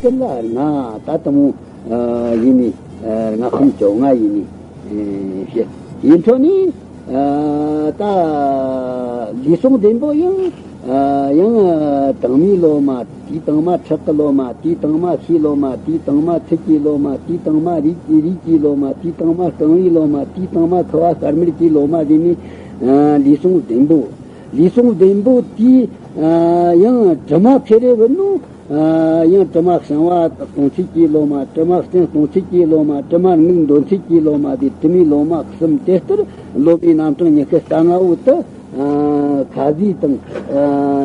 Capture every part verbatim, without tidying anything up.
ཀུན་ལ་ལྔ། ད་དུ་མོ་ཡིན་ནི། ལྔ་གསུམ་བཅོ་ལྔ་ཡིན་ནི། ཡིན་ཐོག་ནི། ད་ལུས་ཟུངས་བདུན་པོ་ཡང་། ཡང་དྭངས་མའི་ལོ་མ། དེའི་དྭངས་མ་ཁྲག་གི་ལོ་མ། དེའི་དྭངས་མ་ཤའི་ལོ་མ། དེའི་དྭངས་མ་ཚིལ་གྱི་ལོ་མ། དེའི་དྭངས་མ་རུས་ཀྱི་རུས་ཀྱི་ལོ་མ། དེའི་དྭངས་མ་རྐང་བའི་ལོ་མ། དེའི་དྭངས་མ་ཁུ་བ་དཀར་དམར་གྱི་ལོ་མ་ཟེར་ནི། ལུས་ཟུངས་བདུན་པོ། ལུས་ཟུངས་བདུན་པོ་དེའི་ཡང་དྲི་མ་ཁེ་རེ་བུད་ནོ། ཡང་དྲི་མ་བྱང་བ་གཏོང་ཚད་ཀྱི་ལོ་མ། དྲི་མ་བཙན་གཏོང་ཚད་ཀྱི་ལོ་མ། དྲི་མ་མིག་འདོན་ཚད་ཀྱི་ལོ་མ་ཟེར། དྲི་མའི་ལོ་མ་གསུམ། དེ་ལྟར་ལོ་མའི་རྣམ་གྲངས་ཉི་ཤུ་རྩ་ལྔ་བོ་དེ། ཁ་ཟས་དང་།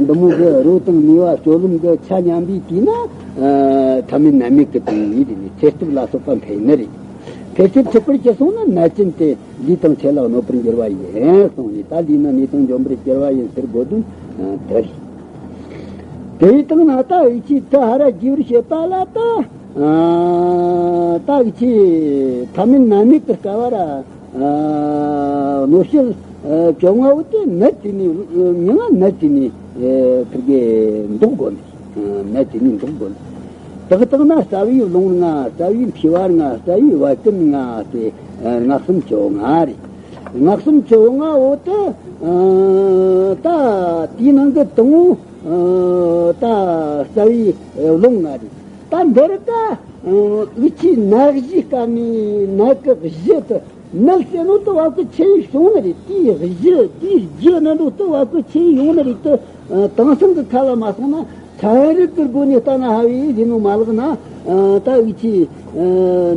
འདི་མོ་གི་རོ་དང་མེ་བ་སྤྱོད་ལམ་གི་ཆ་མཉམ་པའི་དུས་ན། ཐ་མལ་ནད་མེད་ཀྱི་དུས་ཡིན་ནི། ཚེ་སྐྱིད་ལ་སོགས་པ་འཕེལ་ནི་རེད། ཕལ་ཆེར་ཁྱད་པར་ཅི་སོང་ན། ནད་ཅན་དེ་ལུས་དང་ཕྲད་ལ་གནོད་པར་འགྱུར་བ་ཡིན་གསུངས་ནས། ད་ལུས་ནི་ནད་དང་འཇོམས་པར་འགྱུར་བ་ཡིན་ཟེར་དགོས་དོན་དེ་རེད། དེའི་སྟེང་ན་ད་འུ་ཆོས་དེ་ཧ་ར་རྒྱས་པར་བཤད་པ་ལ་ད། ད་འུ་ཆོས་ཐ་མལ་ནད་མེད་ཀྱི་སྐབས་ར། གནོད་བྱེད་བཅོ་ལྔ་བོ་དེ་ནད་དེ་ནས། མྱི་ང་ནད་དེ་ནས་ཕར་གི་འདུག་དགོས་ནི། ནད་དེ་ནས་འདུག་དགོས་ནི། དག་དག་ན་རྩ་བའི་རླུང་ལྔ། རྩ་བའི་མཁྲིས་པ་ལྔ། རྩ་བའི་བད་ཀན་ལྔ་སྟེ་ལྔ་གསུམ་བཅོ་ལྔ་རེད། ལྔ་གསུམ་བཅོ་ལྔ་བོ་དེ། ད་དེའི་ནང་གི་དང་པོ། ད་རྩ་བའི་རླུང་ལྔ་རེད། ད་འདིར་ད་འུ་ཆོས་ནད་གཞིའི་སྐབས་ནས་ནད་ཀྱི་གཞི་དེ། ནད་ཟེར་ནོ་དེ་བ་ཀི་ཆེ་ཡིས་བྱུང་ནི་རེད། དེའི་གཞི་དེའི་རྒྱུ་ནི་འགྲོ་དེ་བ་ཀི་ཆེ་ཡིས་ཡོང་ནི་རེད་དེ། དེང་སང་གི་ཁ་ལ་མ་སོང་ན་ཚན་རིག་གི་སྒོ་ནས་ལྟ་ན་ཧ་བའི་ཟེར་ནོ་མ་ལག་ན། ད་འུ་ཆོས་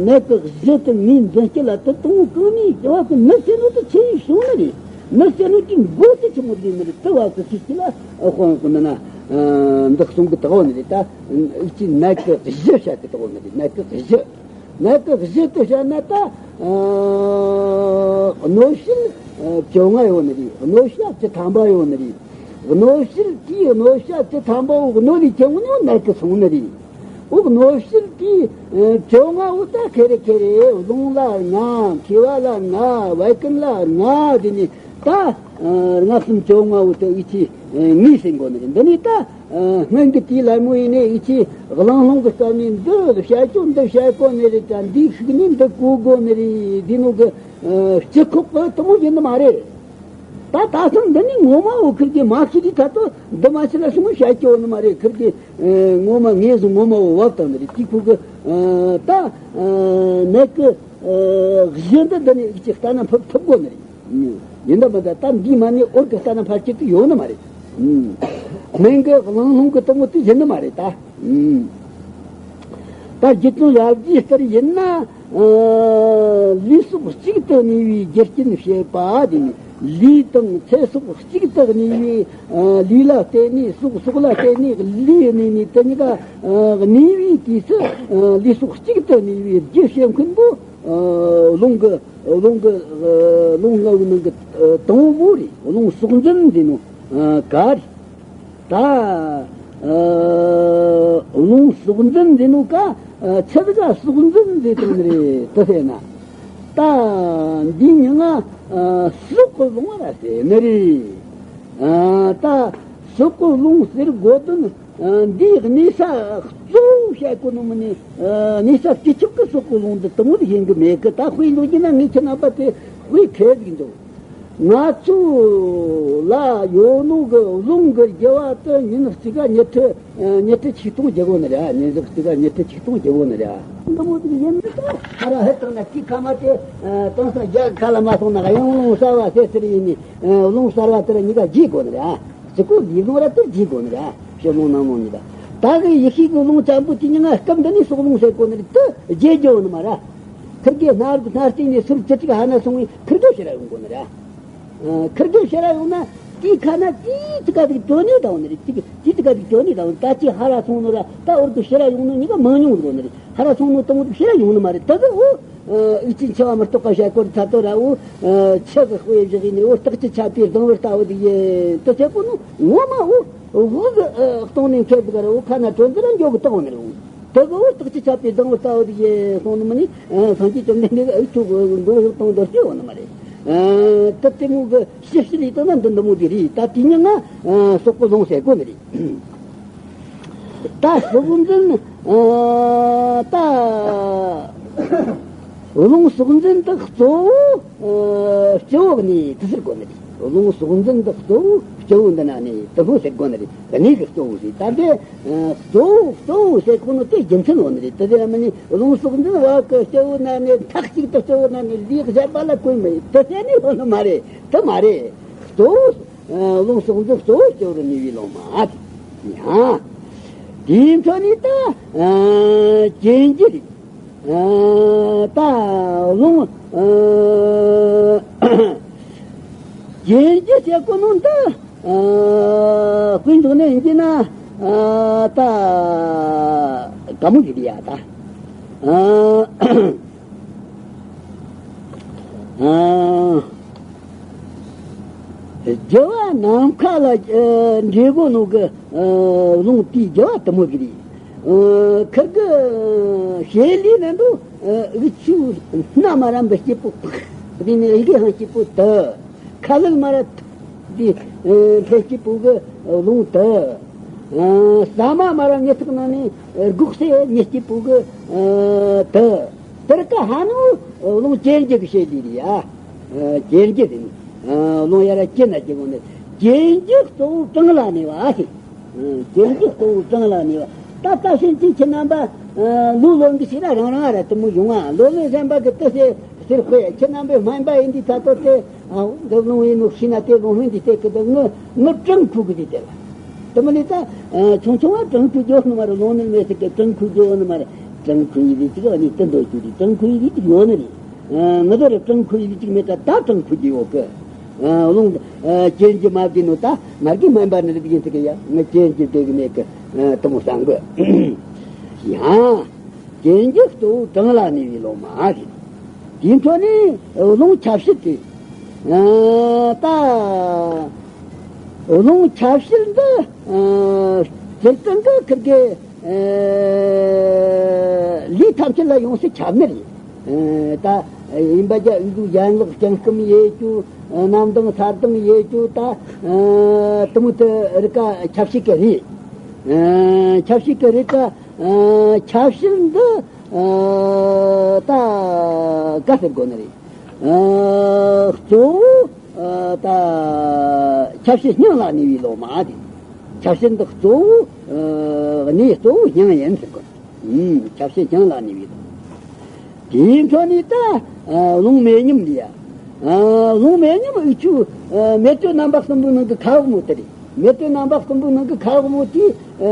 ནད་ཀྱི་གཞི་དེ་ངའི་འཛིན་སྤྱོད་ལ་དེ་དང་པོ་གང་ནས་བ་ཀི་ནད་ཟེར་ནོ་དེ་ཆེ་ཡིས་བྱུང་ནི་རེད། ནད་ཟེར་ནོ་དེའི་འགོ་དེ་ཆི་མོ་ཟིག་ནི་རེད། དེ་བ་ཀི་ཁྱེད་ཀྱི་ལ་དཔང་གོ་ནི་ན། འདི་གསུང་གི་དག་བོ་ནི་རེད། ད་འུ་ཆོས་ནད་ཀྱི་གཞི་བཤད་གི་དག་བོ་ནི་རེད། ནད་ཀྱི་གཞི། ནད་ཀྱི་གཞི་དེ་བཤད་ན་ད། གནོད་བྱེད་བཅོ་ལྔ་ཡོད་ནི་རེད། གནོད་བྱ་བཅུ་ཐམ་པ་ཡོད་ནི་རེད། གནོད་བྱེད་དེའི་གནོད་བྱ་བཅུ་ཐམ་པ་འོ་གནོད་ལས་ཆེ་བོ་ནི་ནད་ཀྱི་སོང་ནི་རེད། འོ་གནོད་བྱེད་དེའི་བཅོ་ལྔ་བོ་ད་ཁེ་རེ་ཁེ་རེ། རླུང་ལ་ལྔ། མཁྲིས་པ་ལ་ལྔ། བད་ཀན་ལ་ལྔ། དེ་ནི་ད་ལྔ་གསུམ་བཅོ་ལྔ་བོ་ད་འུ་ཆོས་ངོས་ཟིན་དགོས་ནི་རེད། འདི་ནི་ད། སྔོན་གྱི་དུས་ལ་མོ་ཡིན་ནས་འུ་ཆོས་གླང་སློང་གི་སྐབས་ནས་འདི་བཤད་ཆོག་འདི་བཤད་གོ་ནི་རེད། ད་འདིའི་ཤུགས་ནས་འདི་གོ་དགོས་ནི་རེད། འདི་ནོ་གི་སྤྱི་ཁོག་གི་དེ་མོ་ཡིན་ནི་མ་རེད། ད་ད་ཐེངས་འདི་ནི་ངོ་མ་འོ་ཁིར་གི་མ་ཤི་དུས་ད་ལྟོ་འདི་མ་ཤི་ལ་སོང་བཤད་ཆོག་ནི་མ་རེད། ཁིར་གི་ངོ་མ་ངས་སུ་ངོ་མ་འོ་བབ་བཏང་ནི་རེད། དེ་ཁོ་གི་ད་ནད་གི་གཞི་འདི་འདི་ནས་འུ་ཆོས་ལྟ་ན་ཕབ་ཐུབ་དགོས་ནི་རེད། ཡིན་ད་མིན་ད་ད་འདི་མ་ནི་འོར་གི་ལྟ་ན་ཕར་ཆེར་དུ་ཡོད་ནི་མ་རེད། སྨན་གི་གླང་སློང་གི་གཏུམ་མོ་དེ་ཡིན་ནི་མ་རེད་ད། ད་རྗེ་བཙུན་ཡབ་རྗེ་ལྟར་ཡིན་ན། ལུས་སྲོག་གཅིག་ཏུ་གནས་པའི་རྒྱུ་རྐྱེན་བཤད་པ་དེ་ནི། ལུས་དང་ཚེ་སྲོག་གཅིག་ཏུ་གནས་པའི། ལུས་ལ་བརྟེན་ནས་སྲོག། སྲོག་ལ་བརྟེན་ནས་ལུས་གནས་ནས་དེ་གཉིས་ཀ་གནས་པའི་དུས་སུ། ལུས་སྲོག་གཅིག་ཏུ་གནས་པའི་རྒྱུ་བཤད་མཁན་པོ། རླུང་གི་རླུང་གི་རླུང་ལྔ་བོའི་ནང་གི་དང་པོ་རེད། རླུང་སྲོག་འཛིན་འདི་ནོ་ག་རེད། ད་རླུང་སྲོག་འཛིན་འདི་ནོ་ག་ཚད་ག་སྲོག་འཛིན་འདི་དང་རེད་དུ་ཟེར་ན། ད་འདི་མྱི་ང་སྲོག་གི་རླུང་ར་ཟེར་ནི་རེད། ད་སྲོག་གི་རླུང་ཟེར་དགོས་དོན། འདིའི་གནས་ས་གཙོ་བོ་བཤད་དགོས་ནོ་མིན་ནི། གནས་ས་སྤྱི་ཁྱབ་ཀྱི་སྲོག་གི་རླུང་འདི་དེ་མོ་དེ་ཡིན་གི་མེད་གི། ད་དཔེ་འཇོག་རྒྱུ་ན་ངས་ཁྱེད་རྣམ་པ་དེ་དཔེ་ཁེལ་གི་འདུག་ང་ཚོ་ལ་ཡོད་ནོ་གི་རླུང་གི་རྒྱུ་བ་དེ་ཉིན་གཅིག་ག་ཉི་ཁྲི་ཉི་ཁྲི་ཆིག་སྟོང་རྒྱུ་དགོས་ནི་རེད། ཉིན་གཅིག་ག་ཉི་ཁྲི་ཆིག་སྟོང་རྒྱུ་དགོས་ནི་རེད། འདི་མོ་དེ་ཡིན་ནི་ད་ཧ་ར་ཧེ་དང་ན་དེ་ཁ་མ་དེ་དེང་སང་རྒྱ་ཁ་ལ་མ་སོང་ན་ཡང་རླུང་གསར་བ་ཟེར་ཟེར་ཡིན་ནི། རླུང་གསར་བ་དེ་ལ་གཉིས་ཀ་རྒྱུ་དགོས་ནི་རེད། ཚིག་གོ་ལས་རླུང་ར་དེར་རྒྱས་དགོས་ནི་ར། ཕྱི་རླུང་ནང་རླུང་གཉིས་ཀ། ད་གི་ཡེ་ཤེས་ཀྱི་རླུང་ཆེན་པོ་དེ་ཉིད་ང་སྐབས་འདི་ནས་སྲོག་རླུང་ཟེར་གོ་ནི་རེད། དེ་རྒྱས་རྒྱུ་ནི་མ་ར། ཁིར་གི་སྣ་རུ་སྣ་སྟེང་ནས་ཟུར་ཅི་ཅིག་ཧ་ན་སོང་བས་ཁིར་གི་ཕྱི་ར་ཡོང་གོ་ནི་ར། ཁིར་གི་ཕྱི་ར་ཡོང་ན་དེའི་ཁ་ན་དེའི་ཅི་ག་དེ་གྲོ་ནི་དང་ནི་རེད། ཅི་གི་དེ་ཅི་ག་དེ་གྲོ་ནི་དང་ད་ཅི་ཧ་ར་སོང་ནོ་ར། ད་འོར་གི་ཕྱི་ར་ཡོང་ནོ་གཉིས་ཀ་མང་ཉུང་རེད་གོ་ནི་རེད། ཧ་ར་སོང་ནོ་དང་པོ་དེ་ཕྱི་ར་ཡོང་ནི་མ་རེད། ད་གི་འོ། ཨུ་ཆི་འཆི་བ་མི་རྟག་པ་བཤད་སྐོར་ཚ་དོ་ར་འུ། ཆུ་གི་དཔེ་བཞག་ཡིན་ནི་འུ་སྟག་ཅི་ཆ་པའི་གདང་བུ་ལྟ་བུ་དེ་ཡིན་དུ་བྱེད་གོ་ནོ་ངོ་མ་འུ། དབུགས་གི་སྟོང་ནས་འཁྱེར་འདུག་ར་འུ་ཁ་ན་དྲོ་འདི་ར་འཇོག་གི་བཏགས་འོ་ནི་རེད་འུ། དེ་གི་འུ་སྟག་ཅི་ཆ་པའི་གདང་བུ་ལྟ་བུ་དེ་ཡིན་སོང་ནི་མི་ནི་སངས་རྒྱས་བཅོམ་ལྡན་འདས་ཀྱི་ཨུ་ཆུ་མགོ་བཞག་སྟོང་འདོར་སྐྱེ་འོ་ནི་མ་རེད། དེ་དེ་མོ་གི་ཤི་ཤི་ལི་དོ་ན་འདི་འདི་མོ་དེ་རེད། ད་དེ་ཉིད་ང་སྲོག་པོ་ལོང་ཟེར་གོ་ནི་རེད། ད་སྲོག་འཛིན། ཨ། ད་རླུང་སྲོག་འཛིན་དེ་གཙོ་བོ། ཨ། སྤྱི་བོ་ནས་དེ་ཟེར་དགོས་ནི་རེད། རླུང་སྲོག་འཛིན་དེ་གཙོ་བོ་སྤྱི་བོ་འདི་ན་ནས་དེ་མོ་ཟེར་དགོས་ནི་རེད། དེ་ནས་གི་གཙོ་བོ་ཟེར། ད་འདི་གཙོ་བོ་གཙོ་བོ་ཟེར་གོ་ནོ་དེ་རྒྱུ་མཚན་ཡོད་ནི་རེད། དེ་ཟེར་མི་ནི་རླུང་སྲོག་འཛིན་བ་གི་སྤྱི་བོ་ན་ནས་མཐའ་གཅིག་ཏུ་སྤྱི་བོ་ན་ནས་ལུས་གཞན་པ་ལ་གོས་མི་ཡོད། དེ་ཟེར་ནི་ཡོད་ནི་མ་རེད། དེ་མ་རེད། གཙོ་བོ། ཨ། རླུང་སྲོག་འཛིན་གཙོ་བོ་སྤྱི་བོར་གནས་པའི་སློབ་མ་དེ། ཡང་། དེའི་འཕྲོ་ནས་ད། ཨ། གྱེན་རྒྱུ་རེད། ཨ། ད་རླུང་། ཨ། གྱེན་རྒྱུ་བྱེད་གོ་ནོ་འདི། ཨ། དཔེ་འཇོག་ནས་ཡིན་གྱི་ན། ཨ། ད་ག་མོ་ཞིག་རེད་ཡ་ད། ཨ། ཨ། རྒྱུ་བ་ནམ་མཁའ་ལ། ཨ། འདྲེས་གོ་ནོ་གི། ཨ། རླུང་དེའི་རྒྱུ་བ་དེ་མོ་ཟིག་རེད། ཨ། ཁིར་གི་བྱེད་ལས་ནི་འདུག། ཨ། འུ་ཆོའི་སྣ་མ་ར་འབུ་སྐྱིད་པོ་ཕག་དེ་ནས་འུ་གི་ཧང་སྐྱིད་པོ་དེ། ཁ་ལུད་མ་ར་ཐུག་དེ། ཨ། འཕེལ་སྐྱིད་པོ་གི་རླུང་དེ། ཨ། ཟ་མ་མ་ར་མྱི་ཐུག་ནང་ནས་སྒུག་སེ་མྱི་སྐྱིད་པོ་གི། ཨ། དེ། དེར་ཀ་ཧ་ནུ་རླུང་གྱེན་རྒྱུ་གི་བྱེད་ལས་རེད་ཡ། ཨ། གྱེན་རྒྱུ་དེ་ནི། ཨ། རླུང་ཡར་ར་གྱེན་ན་རྒྱུ་གོ་ནི། གྱེན་རྒྱུ་གཙོ་བོ་བྲང་ལ་གནས་པ་ཟེར། ཨ། གྱེན་རྒྱུ་གཙོ་བོ་བྲང་ལ་གནས་པ། ད་ལྟ་ཕྱིན་ཆད་ཁྱེད་རྣམ་པ། ཨ། ལོ་ལོན་གི་ཞིག་ར་རང་རང་ར་དེ་མོ་ཡོང་ང་། ལོ་ལོན་གཞན་པ་གི་དེ་ཟེར་ཟེར་དཔེ། ཁྱེད་རྣམ་པའི་སྨན་པ་ཡིན་དུས་ད་ལྟོ་དེ། ཨ། འདི་རླུང་ཡིན་ནོ་ཤེས་ན་དེ་རླུང་ཧོན་འདི་དེ་གི་དེ་ངུ་ངུ་བྲང་ཁུག་གི་དེ་དེ་ལ། དེ་མ་ནི་ད། ཨ། ཆུང་ཆུང་བ་བྲང་ཁུག་རྒྱུ་ནི་མ་རེད། རླུང་ནི་མེད་ཟེར་གི་བྲང་ཁུག་རྒྱུ་ནི་མ་རེད། བྲང་ཁུག་ཡི་རིགས་ཅིག་ཨ་ནི་དེ་འདོད་རྒྱུ་རེད། བྲང་ཁུག་ཡི་རིགས་ཅིག་ཡོད་ནི་རེད། ཨ། ང་ཚོ་ར་བྲང་ཁུག་ཡི་རིགས་ཅིག་མེད་ད། ད་བྲང་ཁུག་རྒྱུ་ཡོད་གི། ཨ། རླུང་། ཨ། གྱེན་རྒྱུ་མ་བགྱིས་ནོ་ད་ང་གི་སྨན་པ་ནི་རིགས་ཡིན་ཟེར་གི་ཡ། ང་གྱེན་རྒྱུ་བགྱི་གི་མེད་གི། ཨ། དེ་མོ་བསམ་གི། ཡང་། གྱེན་རྒྱུ་གཙོ་བོ་བྲང་ལ་གནས་པའི་སློབ་མ་ཟེར། དེའི་འཕྲོ་ནས་རླུང་ཆ་བྱད་དེ། ཨ། ད་རླུང་ཆ་བྱད་འདི། ཨ། སྤྱིར་བཏང་གི་ཁིར་གི། ཨ། ལུས་ཐམས་ཅད་ལ་ཡོངས་སུ་ཁྱབ་ནི་རེད། ཨ། ད་ཡིན་པ་རྒྱ་འུ་ཚོ་ཡན་ལག་བརྐྱང་བསྐུམ་ཡེད་རྒྱུ། ཨ། གནམ་ལྡིང་ས་ལྡིང་ཡེད་རྒྱུ། ད། ཨ། དེ་མོ་དེ་རིགས་ཀ་ཆ་བྱད་གི་རེད། ཨ། ཆ་བྱད་གི་རིགས་ཀ། ཨ། ཆ་བྱད་འདི། ཨ། ད་ག་ཟེར་དགོས་ནི་རེད། ཨ། གཙོ་བོ། ཨ། ད་ཆ་བྱད་སྙིང་ལ་གནས་པའི་སློབ་མ་དེ། ཆ་བྱད་འདི་གཙོ་བོ། ཨ། གནས་གཙོ་བོ་སྙིང་ཡིན་ཟེར་དགོས། ཨུམ། ཆ་བྱད་སྙིང་ལ་གནས་པའི་སློབ་མ། དེའི་འཕྲོ་ནས་ད། ཨ། རླུང་མེ་ཉམས་ལས་ཡ། ཨ། རླུང་མེ་ཉམས་འུ་ཆོ། ཨ། མེ་དྲོད་རྣམ་པ་གསུམ་པོའི་ནང་གི་ཁ་འོག་མོ་དེ་རེད། མེ་དྲོད་རྣམ་པ་གསུམ་པོའི་ནང་གི་ཁ་འོག་མོ་དེ། ཨ།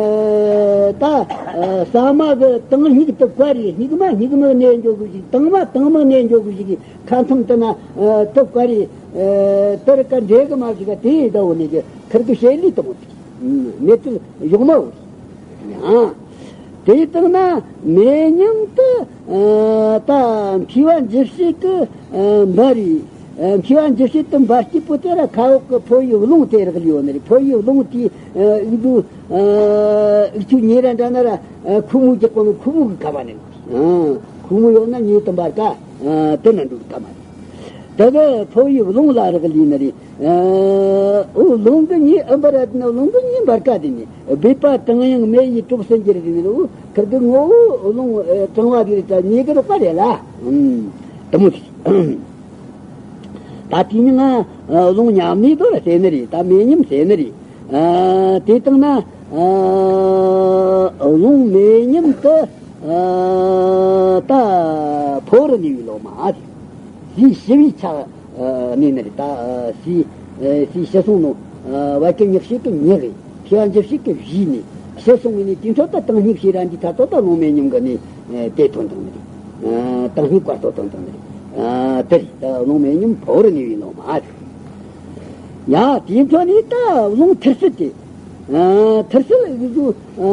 ད། ཨ། ཟ་མ་གི་དྭངས་སྙིགས་དེ་བཀར་རེ། སྙིགས་མ་སྙིགས་མ་གནས་འཇོག་གི་ཞིག། དྭངས་མ་དྭངས་མ་གནས་འཇོག་གི་ཞིག་གི་ཁ་མཚམས་དེ་ན། ཨ། དེ་བཀར་རེ། ཨ། དེར་ཀ་འདྲེས་གི་མ་ཞིག་ག་དེ་ཡི་ཟླ་བོ་ནས་ཀྱི་ཁིར་གི་བྱེད་ལས་དེ་མོ་དེ། མེ་དྲོད་གཞོགས་མ་བོ། ཡང་། དེ་ལྟར་ན་མེ་ཉམས་དེ། ཨ། ད་མཁྲིས་པ་འཇུ་བྱེད་ཀྱི། ཨ། འབར་རེ། ཨ། མཁྲིས་པ་འཇུ་བྱེད་དེ་འབར་སྐྱིད་པོ་དེ་ར་ཁ་འོག་གི་ཕོ་བའི་རླུང་དེ་རག་ལས་ཡོད་ནི་རེད། ཕོ་བའི་རླུང་དེ། ཨ། འུ་ཚོ། ཨ། འུ་ཆོ་ཉེ་ར་འདྲ་ན་ར། ཨ། ཁུག་མོ་རྒྱག་གོ་ནི་ཁུག་མོ་གི་ཁ་བ་ནས། ཨ། ཁུག་མོ་ཡོད་ན་མེ་དེ་འབར་ཀ། ཨ། དེ་ན་འགྲོ་གི་ཁ་མ་རེད། དེ་གི་ཕོ་བའི་རླུང་ལ་རག་ལས་ནི་རེད། ཨ། འོ། རླུང་གི་མེ་ཨ་འབར་ར་དེ་ནི། རླུང་གི་མེ་འབར་ཀ་དེ་ནི། སྦས་པ་དང་ཡང་མེ་ཡིས་དཀྲོགས་སུ་འགྱུར་དེ་ནི། འོ། ཁིར་གི་ངོ་བོ་རླུང་། ཨ། གྲང་བ་དེ་རེད་ད། མེ་གི་རགས་པ་རེད་ལ། ཨུམ། དེ་མོ་ཟིག། ད་དེ་ནི་ང་། ཨ། རླུང་ཉམས་ནས་དོ་ལ་ཟེར་ནི་རེད། ད་མེ་ཉམས་ཟེར་ནི་རེད། ཨ། དེ་ལྟར་ན། ཨ། རླུང་མེ་ཉམས་དེ། ཨ། ད་ཕོ་བོར་གནས་པའི་སློབ་མ་དེ། ཟས་ཞི་བའི་ཆ། ཨ། གནས་ནི་རེད། ད། ཨ། ཟས། ཨ། ཟས་ཞི་སོང་ནོ། ཨ། བད་ཀན་མྱག་བྱེད་ཀྱི་མྱི་རེད། མཁྲིས་པ་འཇུ་བྱེད་ཀྱི་བྱི་ནི་ཞི་སོང་བས་ནི། དེའི་འཕྲོ་ད་དྭངས་སྙིགས་ཞེ་ར་འདི་ད་ལྟོ་ད་རླུང་མེ་ཉམས་གི་ནི། ཨ། དེ་ཐོན་དང་ནི་རེད། ཨ། དྭངས་སྙིགས་བཀར་ཐོག་ཐོན་དང་ནི་རེད། ཨ། དེ་རེད། ད་རླུང་མེ་ཉམས་ཕོ་བོར་གནས་པའི་སློབ་མ་དེ། ཡ། དེའི་འཕྲོ་ནས་ད་རླུང་ཐུར་སེལ་དེ། ཨ། ཐུར་སེལ་འུ་ཚོ། ཨ།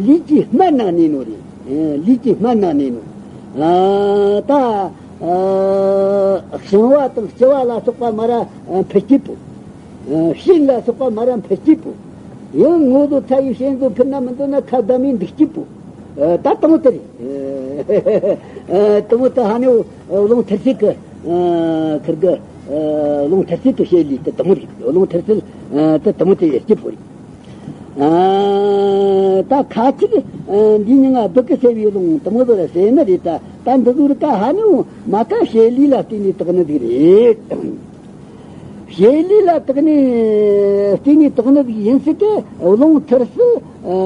ལུས་ཀྱི་སྨད་ན་གནས་ནོ་རེད། ཨ། ལུས་ཀྱི་སྨད་ན་གནས་ནོ། ཨ། ད། ཨ། བྱང་བ་དང་ལྕི་བ་ལ་སོགས་པ་མ་ར། ཨ། འཕུ་སྐྱིད་པོ། ཨ། གཤིན་ལ་སོགས་པ་མ་ར་འཕུ་སྐྱིད་པོ། ཡང་ངོ་ཚོ་ཚ་ཡི་ཞེན་ཚོ་ཕུད་ན་མི་འདོད་ན་ཁ་བསྡམས་ནས་འདུག་སྐྱིད་པོ། ཨ། ད་དེ་མོ་དེ་རེད། ཨ། དེ་མོ་དེ་ཧ་ནི་རླུང་ཐུར་སེལ་གི། ཨ། ཁིར་གི། ཨ། རླུང་ཐུར་སེལ་གི་བྱེད་ལས་དེ་དེ་མོ་རེད། རླུང་ཐུར་སེལ། ཨ། དེ་དེ་མོ་དེ་ཡེ་སྐྱིད་པོ་རེད། ཨ། ད་ཁ་ཅིག་ཨ། འདི་ཉིན་ང་བདུད་ཀྱི་སེར་བའི་རླུང་དུ་མོ་དུ་ཟེར་ནི་རེད། ད་ད་འདི་ཟུར་ཀ་ཧ་ནི་མ་ཀ་བྱེད་ལས་ལ་བརྟེན་ནས་དག་ནི་ཟིག་རེད། བྱེད་ལས་ལ་དག་ནས་བརྟེན་ནས་དག་ནི་ཟིག་ཡིན་སྲིད་དེ། རླུང་ཐུར་སི་ཨ།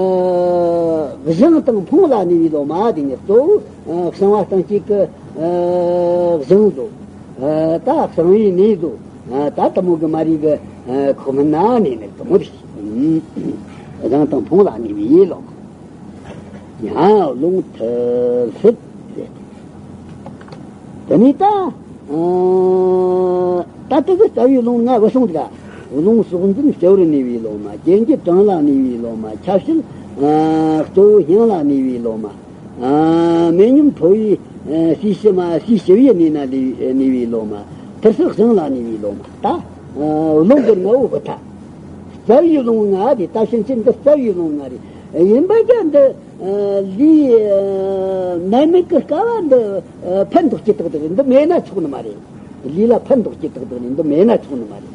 གཞང་དང་འཕུང་ལ་གནས་པའི་ལོ་མ་དེ་ནི་གཙོ་བོ་ཨ། གསང་བ་སྟེང་གཅིག་གི་ཨ། གཞང་བཟོ། ཨ། ད་གསང་བའི་གནས་བཟོ། ཨ། ད་དུ་མོ་གི་མ་རིག་གི་ཨ། ཁོག་སྨད་ན་གནས་ནི་དུ་མོ་རེད། གཞང་དང་འཕུང་ལ་གནས་པའི་ལོ་མ། ཡང་རླུང་ཐུར་སི་ཟེར། དེ་ནས་ད་ཨ། ད་དེ་གི་རྩ་བའི་རླུང་ལྔ་བུད་སོང་དུས། རླུང་སྲོག་འཛིན་སྤྱི་བོར་གནས་པའི་ལོ་མ། གྱེན་གྱི་བྲང་ལ་གནས་པའི་ལོ་མ། ཆ་ཤས་ཨ། གཙོ་བོ་སྙིང་ལ་གནས་པའི་ལོ་མ། ཨ། མེ་མཉམ་ཕོ་བའི་ཨ། སྲིད་ཞི་མ་སྲིད་ཞི་བའི་གནས་ན་གནས་པའི་ལོ་མ། ཐུར་སི་གཞང་ལ་གནས་པའི་ལོ་མ། ད་ཨ། རླུང་གི་ལྔ་བོ་བུད་ཐལ། རྩ་བའི་རླུང་ལྔ་དེ་ད་ཕྱིན་ཆད་འདི་རྩ་བའི་རླུང་ལྔ་རེད། ཡིན་པ་ཀྱང་འདི་ཨ། ལུས་ཨ། ནད་མེད་ཀྱི་སྐབས་འདི་ཨ། ཕན་འདོགས་ཀྱི་ཏག་ཏག་རེད། འདི་མེད་ན་ཆོག་ནི་མ་རེད། ལུས་ལ་ཕན་འདོགས་ཀྱི་ཏག་ཏག་རེད། འདི་མེད་ན་ཆོག་ནི་མ་རེད།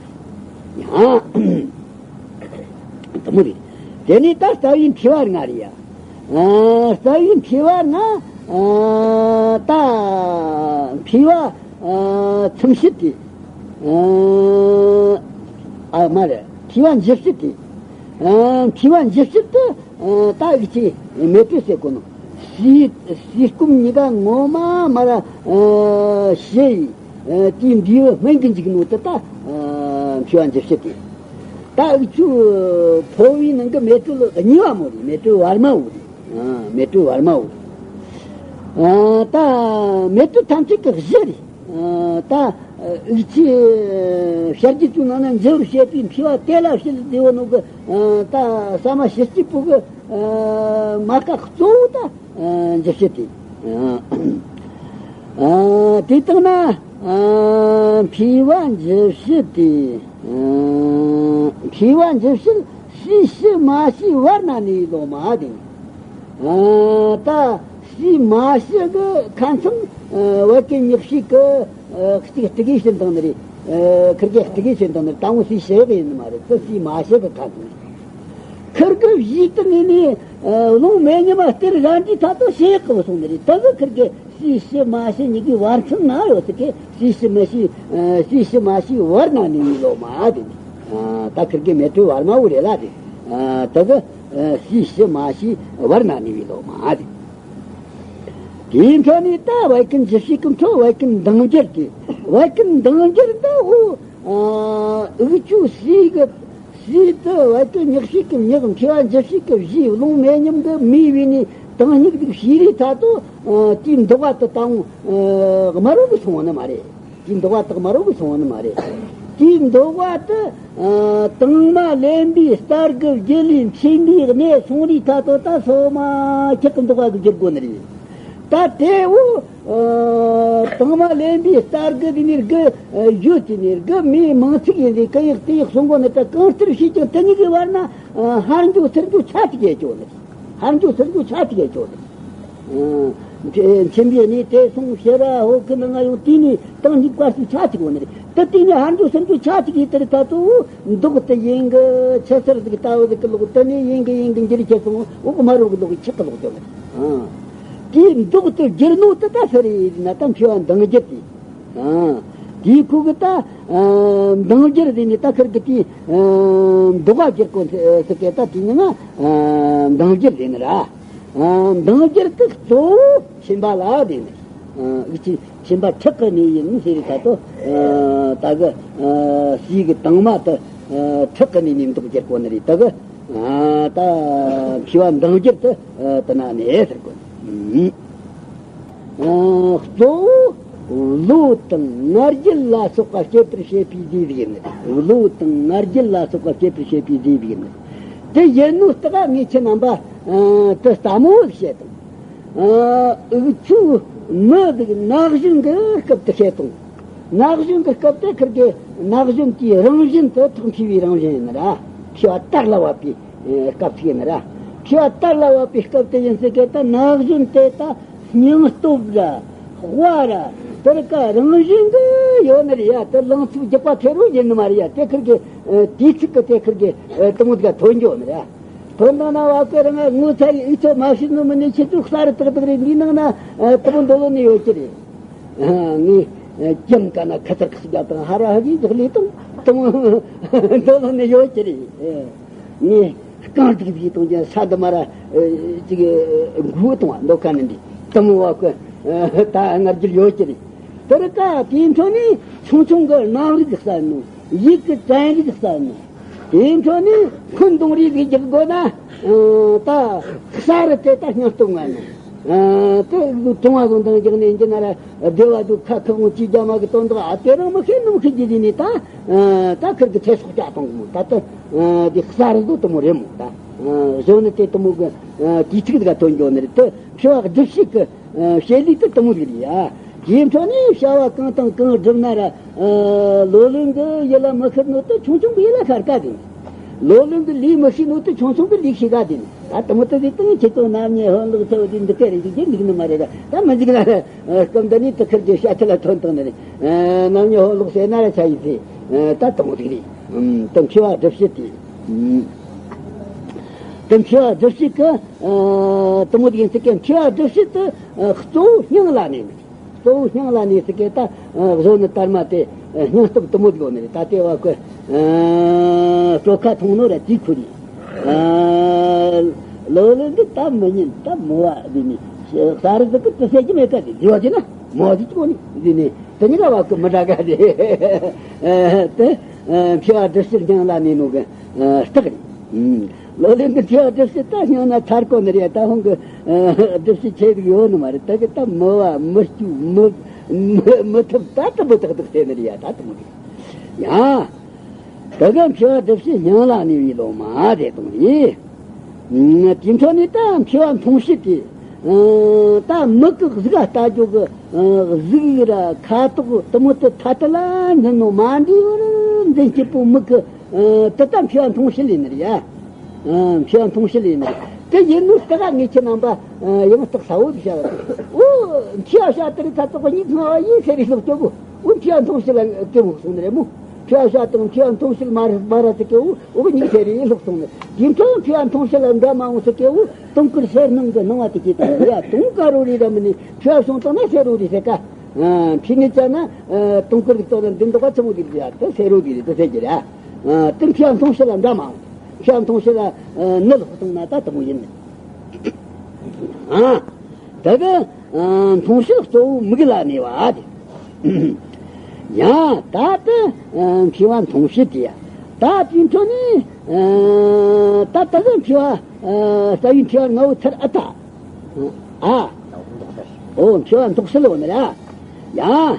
ཡང་དུ་མོ་རེད། དེ་ནས་ད་རྩ་བའི་མཁྲིས་པ་ལྔ་རེད་ཡ། ཨ། རྩ་བའི་མཁྲིས་པ་ལྔ། ཨ། ད་མཁྲིས་པ་ཨ། ཚིམ་བྱེད་དེ། ཨ། ཨ། མ་རེད། མཁྲིས་པ་འཇིབ་བྱེད་དེ། ཨ། མཁྲིས་པ་འཇིབ་བྱེད་དེ། ཨ། ད་འུ་ཅག་མེ་དྲོད་ཟེར་གོ་ནོ། ཟས་ཟས་སྐོམ་གཉིས་ཀ་ངོ་མ་མ་ར་ཨ། ཞི་ཡི། ཨ། དེའི་འབྲས་བུ་སྨིན་གྱི་འཇུག་ནོ་དེ་ད་ཨ། མཁྲིས་པ་འཇིབ་བྱེད་དེ། ད་འུ་ཅག་ཕོ་བའི་ནང་གི་མེ་དྲོད་གཉིས་པ་མོ་རེད། མེ་དྲོད་བར་མ་བོ་རེད། ཨ། མེ་དྲོད་བར་མ་བོ། ཨ། ད་མེ་དྲོད་ཐམས་ཅད་ཀྱི་གཞི་རེད། ཨ། ད་འུ་ཅག་བྱ་རྒྱུད་ཀྱི་ནང་ན་འཇིབ་བྱེད་པའི་མཁྲིས་པ་དེ་ལ་བྱེད་བདེ་བོ་ནོ་གི། ཨ། ད་ཟ་མ་ཞིབ་ཅིག་པོ་གི། ཨ། མ་ཀ་གཙོ་བོ་ད། ཨ། འཇིབ་བྱེད་དེ། ཨ། དེ་དང་ན། ཨ། མཁྲིས་པ་འཇིབ་བྱེད་དེ། ཨ། མཁྲིས་པ་འཇིབ་བྱེད་སྲིད་ཞི་མ་ཞི་བར་ན་གནས་ལོ་མ་དེ། ཨ། ད་སྲིད་མ་ཞི་གི་ཁ་མཚང་། ཨ། བད་ཀན་མྱི་བྱེད་གི། ཨ། གཅིག་སྟི་གེ་ཕྱིན་དང་ནི་རེད། ཨ། ཁིར་གེ་སྟི་གེ་ཕྱིན་དང་ནི་རེད། དང་པོ་སྲིད་ཞི་གི་ཡིན་ནི་མ་རེད། དེ་སྲིད་མ་ཞི་གི་ཁ་མཚང་། ཁིར་གི་བཞིས་དུ་ངེས་ནས། ཨ། རླུང་མེ་ཉི་མ་སྟེར་ར་འདྲི་ཐ་དོ་ཞེ་གི་སོང་ནི་རེད། དེ་གི་ཁིར་གི་སྲིད་ཞི་མ་ཞི་གཉིས་ཀའི་བར་མཚམས་ན་ཡོད་ཟེར་གི། སྲིད་ཞི་མ་ཞི། ཨ། སྲིད་ཞི་མ་ཞི་བར་ན་གནས་པའི་ལོ་མ་དེ་ནི། ཨ། ད་ཁིར་གི་མེ་དྲོད་བར་མ་བོ་རེད་ལ་དེ། ཨ། དེ་གི། ཨ། སྲིད་ཞི་མ་ཞི་བར་ན་གནས་པའི་ལོ་མ་དེ། དེའི་འཕྲོ་ནས་ད་བད་ཀན་འཇིབ་བྱེད་ཀྱི་འཕྲོ་བད་ཀན་ལྡང་འགྱུར་དེ། བད་ཀན་ལྡང་འགྱུར་འདི་འུ། ཨ། འུ་ཅག་སྲིད་གི། སྲིད་དེ་བད་ཀན་མྱི་བྱེད་ཀྱི་མྱི། མཁྲིས་པ་འཇིབ་བྱེད་ཀྱི་བཞི། རླུང་མེ་ཉམས་ཀྱི་མེ་བོས་ནས་དྭངས་སྙིགས་དེ་བྱས་རིས་ཐ་དོ། ཨ། དེའི་མདོག་པ་དེ་དང་། ཨ། དམར་པོ་གི་སོང་བ་ནི་མ་རེད། དེའི་མདོག་པ་དེ་དམར་པོ་གི་སོང་བ་ནི་མ་རེད། དེའི་མདོག་པ་དེ། ཨ། དང་མ་ལེན་པའི་རྟ་གི་རྒྱུད་ལས་མཆིན་པའི་གནས་སོང་རིས་ཐ་དོ་ད་སོ་མ་ཁྱི་གི་མདོག་པ་གི་འགྱུར་དགོས་ནི་རེད། ད་དེ་འུ། ཨ། དང་མ་ལེན་པའི་རྟ་གི་དེ་ནས་གི། ཨ། རྒྱུད་དེ་ནས་གི་མེ་མང་ཚིག་ཡིན་ཟེར་གི། ཡག་དེ་ཡག་སོང་གོ་ནི་ད་གང་ལྟར་བྱས་ཀྱང་དེ་གཉིས་ཀྱི་བར་ན། ཨ། ཧར་འགྱོ་ཚུར་འགྱོ་ཆ་གཅིག་ཡས་ཆོག་ནི། ཧར་འགྱོ་ཚུར་འགྱོ་ཆ་གཅིག་ཡས་ཆོག་ནི། ཨ། མཆིན་པའི་གནས་དེ་སོང་ཕྱི་ར་འོག་གི་ནང་ང་ཡོང་། དེ་ནས་དྭངས་སྙིགས་བར་སུ་ཆ་གཅིག་ཡོད་ནི་རེད། དེ་དེ་ནས་ཧར་འགྱོ་ཚུར་འགྱོ་ཆ་གཅིག་ཡས་དེར་ད་དུ་མདོག་དེ་ཡིན་གི་ཆུ་སེར་ཟིག་ལྟ་བུ་ཟིག་གི་ལོག་དེ་ནས་ཡིན་གི་ཡིན་གི་འགྱུར་ཁྱེར་སོང་། འོག་དམར་པོ་གི་ལོག་ཆག་གི་ལོག་ཅོག་ནི། ཨ། དེའི་མདོག་དེ་འགྱུར་ནོ་དེ་ད་སུ་རེད་ན། ད་མཁྲིས་པ་ལྡང་འགྱུར་དེ། ཨ། དེའི་ཁོ་གི་ད། ཨ། ལྡང་འགྱུར་དེ་ནི་ད་ཁིར་གི་དེ། ཨ། མདོག་པ་འགྱུར་གོ་ཟེར་གི། ད་དེ་ནི་ང་། ཨ། ལྡང་འགྱུར་དེ་ནི་ར། ཨ། ལྡང་འགྱུར་དེ་གཙོ་བོ་མཆིན་པ་ལ་དེ་ནི། ཨ། འུ་ཅག་མཆིན་པ་ཁྲག་གི་གནས་ཡིན་ཟེར་རིས་ཐ་དོ། ཨ། ད་གི། ཨ། སྲིད་གི་དྭངས་མ་དེ། ཨ། ཁྲག་གི་གནས་ནས་མདོག་འགྱུར་གོ་ནི་རེད། ད་གི། ཨ། ད་མཁྲིས་པ་ལྡང་འགྱུར་དེ། ཨ། དེ་ན་ནི་ཟེར་གོ་ནི། ཨ། གཙོ་བོ་གློ་དང་ང་རྒྱལ་ལ་སོགས་པ་སྐྱེད་པར་བྱེད་པའི་རྫས་ཟིག་ཡིན་ནི། གློ་དང་ང་རྒྱལ་ལ་སོགས་པ་སྐྱེད་པར་བྱེད་པའི་རྫས་ཟིག་ཡིན་ནི། དེ་ཡིན་ནོ་ད་གི་ངས་ཁྱེད་རྣམ་པ། ཨ། དེ་ལྟ་མོ་བཤད་དང་། ཨ། འུ་ཚོའི་མི་ཟིག་ན་གཞོན་གི་སྐབས་དེ་བཤད་དང་། ན་གཞོན་གི་སྐབས་དེ་ཁིར་གི་ན་གཞོན་དེའི་རང་བཞིན་དེ་ཐོག་མཁྲིས་པའི་རང་བཞིན་ཡིན་ནི་ར། མཁྲིས་པ་དར་ལ་བབས་པའི་སྐབས་ཤིག་ཡིན་ནི་ར། མཁྲིས་པ་དར་ལ་བབས་པའི་སྐབས་དེ་ཡིན་ཟེར་གི། ད་ན་གཞོན་དེ་ད་སྙིང་སྟོབས་ར་དཔའ་ར་དེར་ཀ་རང་བཞིན་གི་ཡོད་ནི་རེད་ཡ། དེ་ལང་ཚོའི་རྒྱུག་པ་ཁེར་རོ་ཡིན་ནི་མ་རེད་ཡ། དེ་ཁིར་གི། ཨ། དུས་ཚིགས་གི་དེ་ཁིར་གི། ཨ། དེ་མོ་དེ་ག་ཐོན་འགྱོ་ནི་རེད། དོན་དག་ན་བ་ཀི་རང་ངོ་ཚ་ཡི་ཨི་ཚོ་མ་ཤི་ནོ་མི་ནི་ཁྱེད་ཚོ་གསར་དག་དག་རེད། འདི་ནང་ན་དུ་མོ་འདོད་ལོ་ནི་ཡོད་ཀྱི་རེད། ངས་ཀྱང་ཀ་ན་ཁ་ཚར་ཁ་སུ་རྒྱབ་དང་ཧ་ར་ཧ་གི་འཇོག་ལས་དང་དུ་མོ་འདོད་ལོ་ནི་ཡོད་ཀྱི་རེད། ངས་རྐང་ཐིག་ཐིག་གཏོང་ཀྱང་ས་འདི་མ་ར་ཅིག་འགུལ་གཏོང་བ་འདོད་ཁ་ནི་འདི་དུ་མོ་བ་ཀི་ད་ང་རྒྱུད་ཡོད་ཀྱི་རེད། དེར་ཀ་དེའི་འཕྲོ་ནས་ཆུང་ཆུང་གི་རྣམ་རིག་གསལ་ནོ། ཡིད་ཀྱི་དྲན་རིག་གསལ་ནོ། དེའི་འཕྲོ་ནས་འཁོན་གདོང་རིས་ཀྱི་རྒྱག་དགོས་ན། ད་གསར་དེ་ད་སྙིང་སྟོབས་ངན་ནོ། དེ་གྲོང་བ་བཟུང་དང་རྒྱག་ནས་འཇི་ན་ར་བདེ་བ་དུ་ཁ་ཁ་ཁོང་ཅི་རྒྱ་མ་གི་དོན་དག་ཨ་དེ་རང་མི་ཤེས་ནམ་ཤེས་ཀྱི་ཟིན་ནས་ད་ད་ཁིར་གི་ཚེ་སྲོག་བཅག་གཏོང་གི་མོ། ད་ད་དེ་གསར་དུ་དུ་མོ་རེད་མོ། ད་གཞོན་ནུ་དེ་དུ་མོ་གི་དུས་ཚིགས་དག་ཐོན་འགྱོ་ནི་རེད། དེ་མཁས་པ་སྒྲུབ་བྱེད་ཀྱི་བྱེད་ལས་དེ་དུ་མོ་རེད་ཡ། དེའི་འཕྲོ་ནས་བྱ་བ་གང་དང་གང་བསྒྲུབ་ན་ར། ལོ་ལོན་གྱི་ཡིད་ལ་མི་ཤར་ནོ་དེ་ཆུང་ཆུང་གི་ཡིད་ལ་ཤར་ཀ་དེ་ནི། ལོ་ལོན་གྱི་ལས་མི་ཤེས་ནོ་དེ་ཆུང་ཆུང་གི་ལས་ཤེས་ཀ་དེ་ནི། ད་དུ་མོ་དེ་དེ་དུ་ཁྱེད་ཚོ་རྣམ་གཉིས་ཧོན་ལུགས་ཚོ་དེ་འདི་སྐད་རེད་ཅིག་འཇིག་ནི་མ་རེད་ད། མི་འཇིག་ན་ར་སྐབས་འདི་ནས་དུ་ཁིར་གྱི་ཤ་ཁྲི་ལ་ཐོན་བཏང་ནི་རེད། རྣམ་གཉིས་ཧོན་ལུགས་ཟེར་ན་ར་ཆ་ཡིན་ཚེ། ད་དུ་མོ་དེ་རེད། དུ་མཁས་པ་སྒྲུབ་བྱེད་དེ། དུ་མཁས་པ་སྒྲུབ་བྱེད་ཀྱི། དུ་མོ་དེ་ཡིན་ཚེ་ཀའི་མཁས་པ་སྒྲུབ་བྱེད་དུ་གཙོ་བོ་སྙིང་ལ་གནས་ནི། གཙོ་བོ་སྙིང་ལ་གནས་ཚེ་ཀའི་ད་གཞོན་ནུ་དར་མ་དེ་སྙིང་སྟོབས་དུ་མོ་དགོ་ནི་རེད། ད་དེ་བ་ཀི་སྤྲོ་ཁ་མཐོང་ནོ་ར་དེ་ཁུ་རེད། ལོ་ལོན་གྱི་ད་མི་ཉན་ད་མོ་བ་དེ་ནི་ས་རི་ཟིག་གི་དུ་ཟེར་གྱི་མེད་ཀ་དེ་དེ་བ་དེ་ན་མོ་དེ་ཅི་གོ་ནི་དེ་ནི་དེ་ནི་ཀ་བ་ཀི་མི་འདྲ་ག་དེ་དེ་མཁས་པ་སྒྲུབ་བྱེད་སྙིང་ལ་གནས་ནོ་གི་རྟགས་རེད། ལོ་ལོན་གྱི་མཁས་པ་སྒྲུབ་བྱེད་ད་སྙིང་ན་ཚར་གོ་ནི་རེད། ད་ཧོང་གི་སྒྲུབ་བྱེད་ཆེ་རིག་ཡོད་ནི་མ་རེད། ད་གི་ད་མི་བ་མི་སྐྱུ་མི་མི་མི་ཐུབ་ད་དུ་མི་ཏག་ཏག་ཟེར་ནི་རེད་ཡ། ད་དུ་མི་རེད་ཡ། ད་གི་མཁས་པ་སྒྲུབ་བྱེད་སྙིང་ལ་གནས་པའི་ལོ་མ་དེ་དང་རེད། དེ་འཕྲོ་ནས་ད་མཁས་པ་མཐོང་བྱེད་དེ། ད་མི་གི་གཟུགས་ལ་ལྟ་རྒྱུ་གི་གཟུགས་ར་ཁ་དོག་དུ་མོ་དེ་ཐ་དད་ལ་འཛིན་ནོ་མ་འདྲེས་པར་འཛིན་སྐྱེས་པོ་མི་གི་དེ་ད་མཁས་པ་མཐོང་བྱེད་ལས་ནི་རེད་ཡ། མཁས་པ་མཐོང་བྱེད་ལས་ནི་རེད། དེ་ཡིན་ནོ་ལྟ་ག་ངེད་ཁྱེད་རྣམ་པ་ཡང་ལྟ་ས་འོ་དེ་བྱ་བ་དེ་འོ་མཁས་པ་བྱ་དེ་རིགས་ཁ་དོག་གཉིས་སྔ་བ་ཡིན་ཟེར་རིགས་ལོག་སྐྱོ་གོ་འོ་མཁས་པ་མཐོང་བྱེད་ལ་དེ་མོ་སོང་ནི་རེད་མོ། མཁས་པ་བྱ་དང་མཁས་པ་མཐོང་བྱེད་མ་རེད་མ་རེད་དེ་ཀའི་འོ། འོ་གཉིས་ཟེར་རེ་ལྷག་སོང་ནས་དེ་འཕྲོ་མཁས་པ་མཐོང་བྱེད་ལ་འདྲ་མ་འོང་ཟེར་སྐད་འོ། དུང་དཀར་སེར་སྣང་གི་སྣང་བ་དེ་སྐྱེས་དང་ཡ། དུང་དཀར་རོ་རེ་ར་མི་ནི་མཁས་པ་སོང་དང་ན་སེར་རོ་རེ་ཟེར་ཀ་ཕྱི་ནས་བྱས་ན་དུང་དཀར་གྱི་ལྟོ་ན་འདི་འདོགས་པ་ཆི་མོ་དེ་རེད་ཡ། དེ་སེར་རོ་དེ་རེད་དེ་ཟེར་གྱི་རེད། དེ་མཁས་པ་མཐོང་བྱེད་ལ་འདྲ་མ་འོང་། མཁས་པ་མཐོང་བྱེད་ལ་ནི་ལྷག་སོང་ན་ད་དུ་མོ་ཡིན། ད་གི་མཐོང་བྱེད་གཙོ་བོ་མིག་ལ་གནས་པ་དེ། ཡང་ད་ལྟ་མཁས་པ་མཐོང་བྱེད་དེ་ཡ། ད་དེའི་འཕྲོ་ནས་ད་ལྟ་གི་མཁས་པ་རྩ་བའི་མཁས་པ་ལྔ་བོ་ཚར་ཨ་ད། ཨ། ཨོ་མཁས་པ་མདོག་གསལ་ལོ་ནི་ར། ཡང་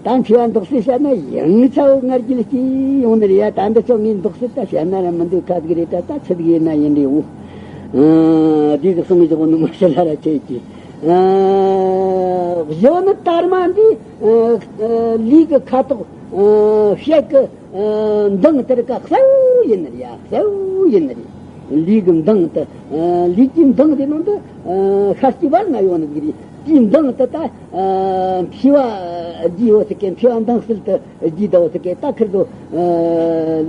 ད་མཁས་པ་མདོག་གསལ་བཤད་ན་ཡང་ཚ་བོ་ང་རྒྱལ་གྱིས་ཡོང་ནི་རེད་ཡ། ད་འདི་ཚོ་ངས་མདོག་གསལ་ད་བཤད་ན་ར་མི་འདུག་ཁ་ཟིག་རེད། ད་ད་ཆི་ཟིག་ཡིན་ན་ཡིན་རེད་འོ། འདི་གི་གསུང་གི་བཞག་ནི་མ་ཤི་ལ་ར་ཁྱེད་ཀྱིས། གཞོན་ནུ་དར་མ་འདི་ལུས་ཀྱི་ཁ་དོག་ཤེལ་གྱི་མདངས་དེར་ཀ་གསལ་བོ་ཡིན་ནི་རེད་ཡ། གསལ་བོ་ཡིན་ནི་རེད། ལུས་ཀྱི་མདངས་དེ། ལུས་ཀྱི་མདངས་དེ་ནང་དུ་ཤར་སྐྱེ་བ་ལྔ་ཡོད་ནི་ཟིག་རེད། དེའི་མདངས་དེ་ད་མཁས་པ་རྒྱས་ཡོད་ཟེར་མཁན་མཁས་པ་མདངས་གསལ་དུ་རྒྱས་དོ་ཟེར་མཁན་ད་ཁིར་དོ།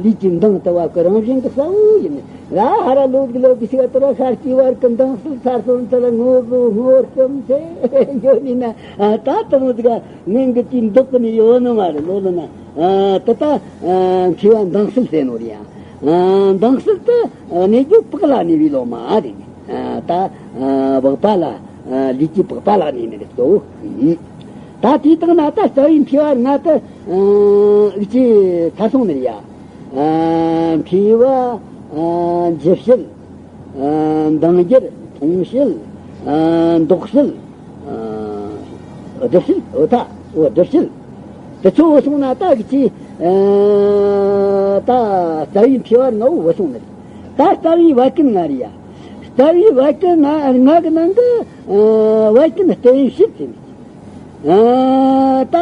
ལུས་ཀྱི་མདངས་དེ་བ་ཀི་རང་བཞིན་གྱི་གསལ་བོ་ཡིན། ལ་ཧ་ར་ལོ་གི་ལོ་གི་ཞིག་ཏུ་ར་ཤར་སྐྱེ་བར་གྱི་མདངས་གསལ་ཚར་སོང་ཚར་ངོ་གི་ངོ་སྐམ་ཚེ་ཡོད་ནི་ན། ད་དུ་མོ་ཟིག་ངན་གི་དེའི་མདོག་གི་ནི་ཡོད་ནི་མ་རེད་ལོ་ལོ་ན། ད་ད་མཁས་པ་མདངས་གསལ་ཟེར་ནོ་རེད་ཡ། མདངས་གསལ་དུ་གནས་རྒྱུ་པགས་ལ་གནས་པའི་ལོ་མ་རེད། ད་པགས་པ་ལ། ལུས་ཀྱི་པགས་པ་ལ་གནས་ནི་རེད་དོ། ད་དེའི་སྟེང་ན་ད་རྩ་བའི་མཁས་པ་ལྔ་དེ་འུ་ཅག་ཚར་སོང་ནི་རེད་ཡ། མཁས་པ་འཇུ་བྱེད། མདངས་འགྱུར། མཐོང་བྱེད། མདོག་གསལ། སྒྲུབ་བྱེད། འོ་ད། འོ་སྒྲུབ་བྱེད། དེ་ཚོ་བུད་སོང་ན་ད་གི་ཅི། ད་རྩ་བའི་མཁས་པ་ལྔ་བོ་བུད་སོང་ནི་རེད། ད་རྩ་བའི་བད་ཀན་ལྔ་རེད་ཡ། རྩ་བའི་བད་ཀན་ལྔ་ལྔ་གི་ནང་གི་བད་ཀན་རྟེན་བྱེད་ཟེར་ནི། ད་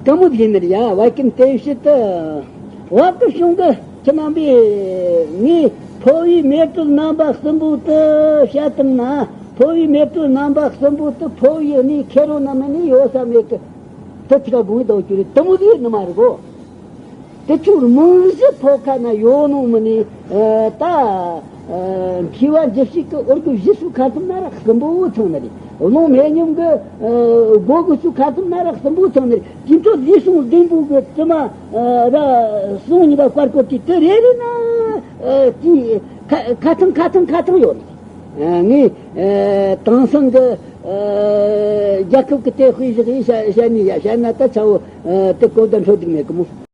ག་མོ་ཟིག་ཡིན་ནི་རེད་ཡ། བད་ཀན་རྟེན་བྱེད་དུ། བབ་ཀྱི་བྱུང་གི་ཁྱེད་རྣམ་པས་ངས་འཕོ་བའི་མེ་སྤྲེལ་རྣམ་པ་གསུམ་པོ་དུ་བཤད་བཏང་ན། འཕོ་བའི་མེ་སྤྲེལ་རྣམ་པ་གསུམ་པོ་དུ་འཕོ་བའི་གནས་ཁེ་རོ་ན་མི་ནི་ཡོད་ས་མེད་གི། དུ་ཚིག་ག་དགོངས་དོ་གྱུར་དུ་མོ་ཟིག་ཡིན་ནི་མ་རེད་གོ། དེ་ཚོ་རྨང་གཞི་ཐོག་ཁ་ན་ཡོད་ནོ་མི་ནི་ད། མཁས་པ་འཇིགས་བྱེད་ཀྱི་འོ་སྐོལ་བཞི་སོགས་ཁ་ཐུམ་ན་ར་གསུམ་པོ་ཚང་ནི་རེད། རླུང་མེ་ཉུང་གི་སྒོ་གི་སོགས་ཁ་ཐུམ་ན་ར་གསུམ་པོ་ཚང་ནི་རེད། དེ་ཚོ་ལུས་ཟུངས་བདུན་པོ་གི་དྲི་མ་ར་ཟུངས་གཉིས་པ་བཀར་བཀོད་དེ་དེ་རེ་རེ་ན་དེ་ཁ་ཁ་ཐུམ་ཁ་ཐུམ་ཁ་ཐུམ་ཡོད་ནི་རེད། ངས་དེང་སང་གི་རྒྱལ་ཁབ་ཀྱི་དེ་དཔེ་བཞག་ཡིན་བཤད་ནི་ཡ་བཤད་ན་ད་ཆ་བོ་དེ་གོ་བརྡ་འཕྲོད་འདུག་མེད་གི་མོ།